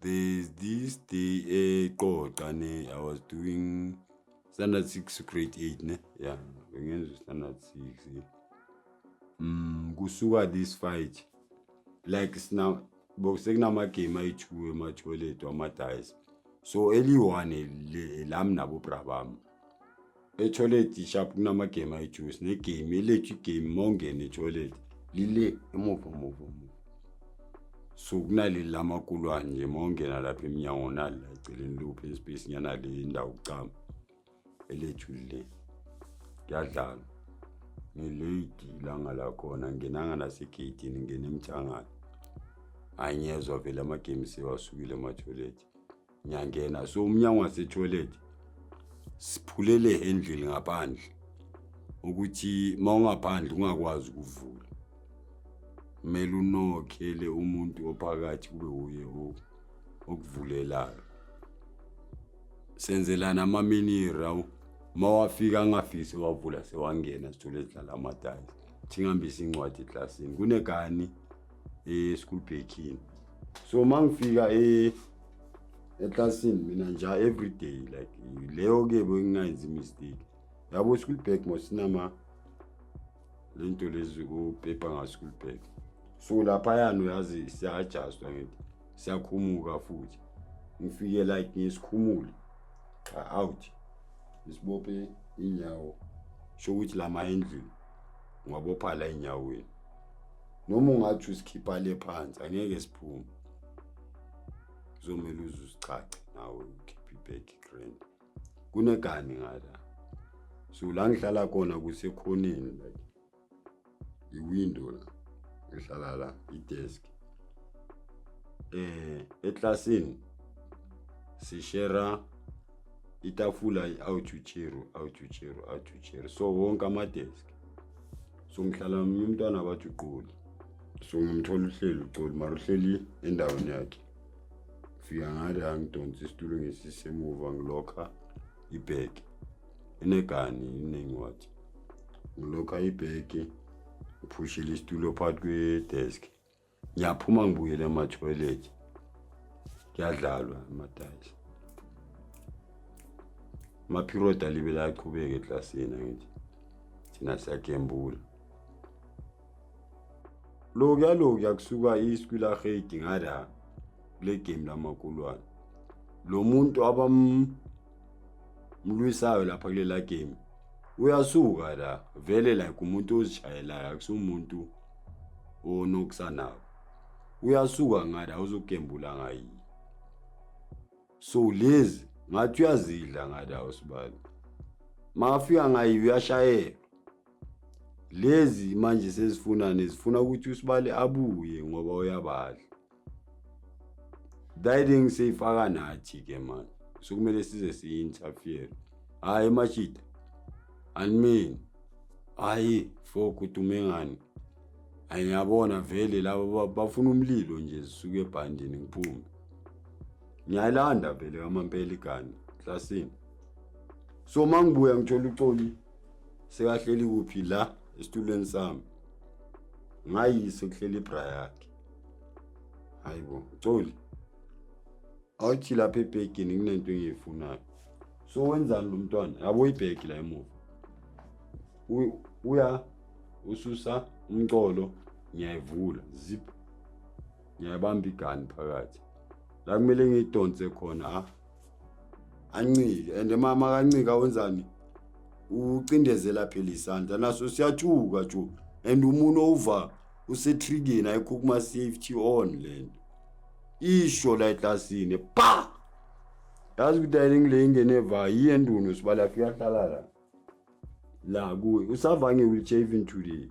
There's this day eqoqa ne, I was doing standard 6, grade 8 ne. Yeah, bengenza standard 6. Kusuka this fight, like sina sekunama game ayi-2 ema-toilet wama-dice. So eliyi-one lami nabo bra bami. E-toilet sharp kunama game ayi-2, sine-game elethu, i-game mawungena e-toilet lile emuva muva muva. So kunaleli lamakulwane nje, mawungena lapha emnyango nali la eceleni le-open space nyana, le indawo yokucama, elethu le kuyadlalwa. Ngi-late ilanga lakhona, ngingenanga nasegeyidini, ngingena emthangala. Hhayi, ngiyezwa vele ama-game sewasukile ema-toilet. Ngiyangena, so umnyango wase-toilet siphulele endlini ngaphandle ukuthi mawungaphandle ungakwazi ukuvula, kumele unokhele umuntu ophakathi kube uye okuvulelayo. Senzelana ama-mini raw, mawafika angafiki sewavula, sewangena, sithole sidlala amadayisi. Thingihambise incwadi eklasini, kunegani e-school bag-ini. So mangifika eklasini mina nje every day, like leyo-ke bengingayenzi mistake yabo. School bag mos sinama lento lezi upepa nga-school bag, so laphayana uyazi siya-adjustwa, ngithi siyakhumuka futhi. Ngifike like ngisikhumule out, ngisibophe inyawo, sho ukuthi lama endlini ungabopha la enyaweni, noma ungathi usikhipha le phansi angeke siphume, kuzomele uze usichache nawe ukhiphe ibag grand. Kunegani ngala, so la ngihlala khona kusekhoneni, like i-window la ngihlala la, i-desk eklasini sishera itafula, i-out chair, out chair, out chair, so wonke ama-desk. So ngihlala nomunye umntwana bathi uqoli, so ngimthola uhleli ucoli, mara uhleli endaweni yakhe. Fika ngale, ngidonsa isitulo ngisisemuva, ngilokha ibag inegani inencwadi, ngilokha ibag, ngiphushile isitulo phakathi kwe-desk, ngiyaphuma, ngibuyele ema-toilet, kuyadlalwa amadayisi. Ama-period alibele aqhubeka eklasini, angithi thina siyagembula. Lokuya lokuya kusuka iskwilahedi ngala kule game lamakulwane, lo muntu abamlwisayo lapha kulela game uyasuka la vele, like umuntu ozishayelayo, akusumuntu onokusanabo, uyasuka ngala uzogembula ngayi. So lezi ngathi uyazidla ngala usibali, makafika ngayi uyashayelwa. Lezi manje sezifuna nezifuna ukuthi usibale abuye ngoba uyabadla. Diding seyifaka nathi ke manje, sokumele size siyi-interfere. Hhayi mashida animini, hayi fok udume ngani? Hayi, ngiyabona vele laba bafuna umlilo nje, zisuke ebhandini. Ngiphume ngiyayilanda vele kamampela igani klasini. So mangibuya ngithola ucoli sekahleli kuphi la esitulweni sami, ngayise kuhleli ibra yakhe. Hayi bo, coli, awuthi lapha ebhegini kunento engiyifunayo. So wenzani lo mntwana? Yabo ibhegi la emuva, uya ususa umcolo, ngiyayivula zip, ngiyayibamba igani phakathi la kumele ngiyidonse khona. Ah, ancike and mama kancika wenzani? Ucindezela phela isandla naso siyathuka jo, and umuntu over usetrigeni, ayikho kuma-safety on lento isho la eklasini pa. Yazi ukuthi ayilingi le ingene eva yiye nduno sibala afika ahlala la la kuye, usava nge-wheelchair even today.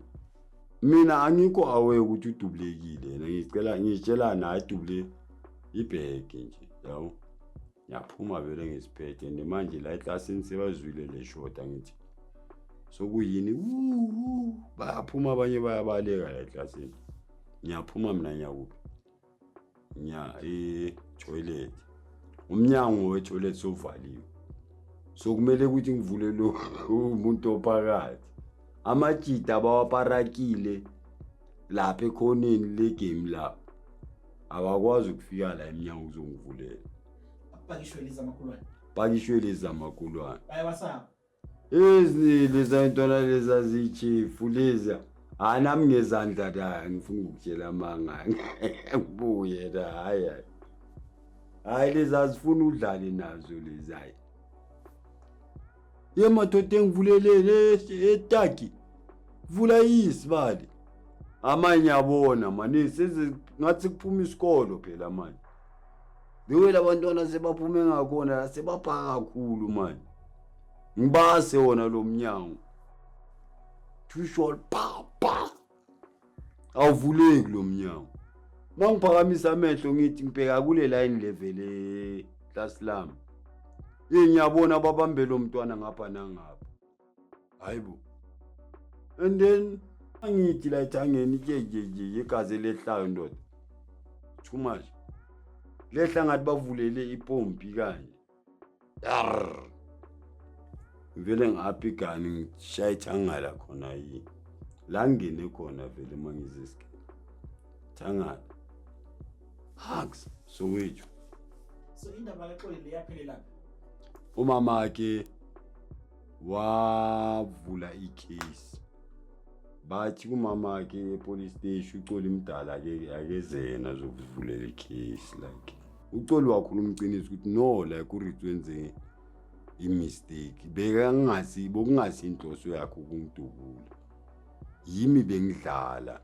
Mina angikho aware ukuthi udubulekile yena, ngicela ngitshela naye adubule ibhege nje yabo. Ngiyaphuma vele ngisiphethe, and manje la eklasini sebazwile le shota, ngithi sokuyini, bayaphuma abanye bayabaleka la eklasini. Ngiyaphuma mina, ngiyakuphi? Ngiya e-toilet. Umnyango we-toilet sovaliwe, so kumele ukuthi ngivule lo umuntu ophakathi. Amajida abawaparakile lapha ekhoneni le game lapha. Abakwazi ukufika la emnyango ukuzongivulela. Apakishwe lezi zamakhulwane. Pakishwe lezi zamakhulwane. Bayawasaba. Ezinye leza ntwana leza ziyichifu leza. Hayi, nami ngezandla la, ngifuna ukukutshela amanga. Ngibuye la, hayi hayi. Hayi, lezi azifuni udlale nazo lezi, hayi. Ye madoda, engivulelele etaki. Vula yisi bali. Amanye abona mani seze ngathi kuphuma isikolo phela manje. The way labantwana sebaphume ngakhona, sebapha kakhulu manje. Ngibase wona lo mnyango. Two shot, pa pa. Awuvuleki lo mnyango. Mangiphakamisa amehlo, ngithi ngibheka kule line level e class lami. Ye, ngiyabona babambe lo mntwana ngapha nangapha. Hayibo. And then angithi la ethangeni ke ke ke igazi elehlayo, ndoda. Too much. Lehla ngathi bavulele ipompi kanye. Yarr. Vele ngapha igani, ngishaya ithangala khona, yini. La ngingene khona vele mangize esigeni. Thangala. Hugs Soweto. So indaba kaXoli le yaphelela? Umama wakhe wavula icase, bathi kumama wakhe epolice station uXoli mdala ke, akeze yena azokuvulela icase. Like, uXoli wakhuluma iqiniso ukuthi no, like, uRitso wenze i-mistake, bekangasi bokungasi inhloso yakhe ukungidubula, yimi bengidlala.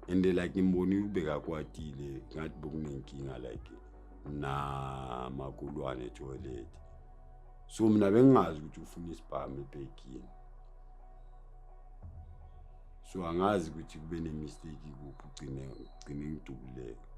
And like, ngimbonile ubekakwatile, ngathi bokunenkinga like namakulwane etoilet, so mina bengingazi ukuthi ufuna isibhamu ebhegini, so angazi ukuthi kube ne-mistake kuphi, ugcine ugcine ngidubuleka.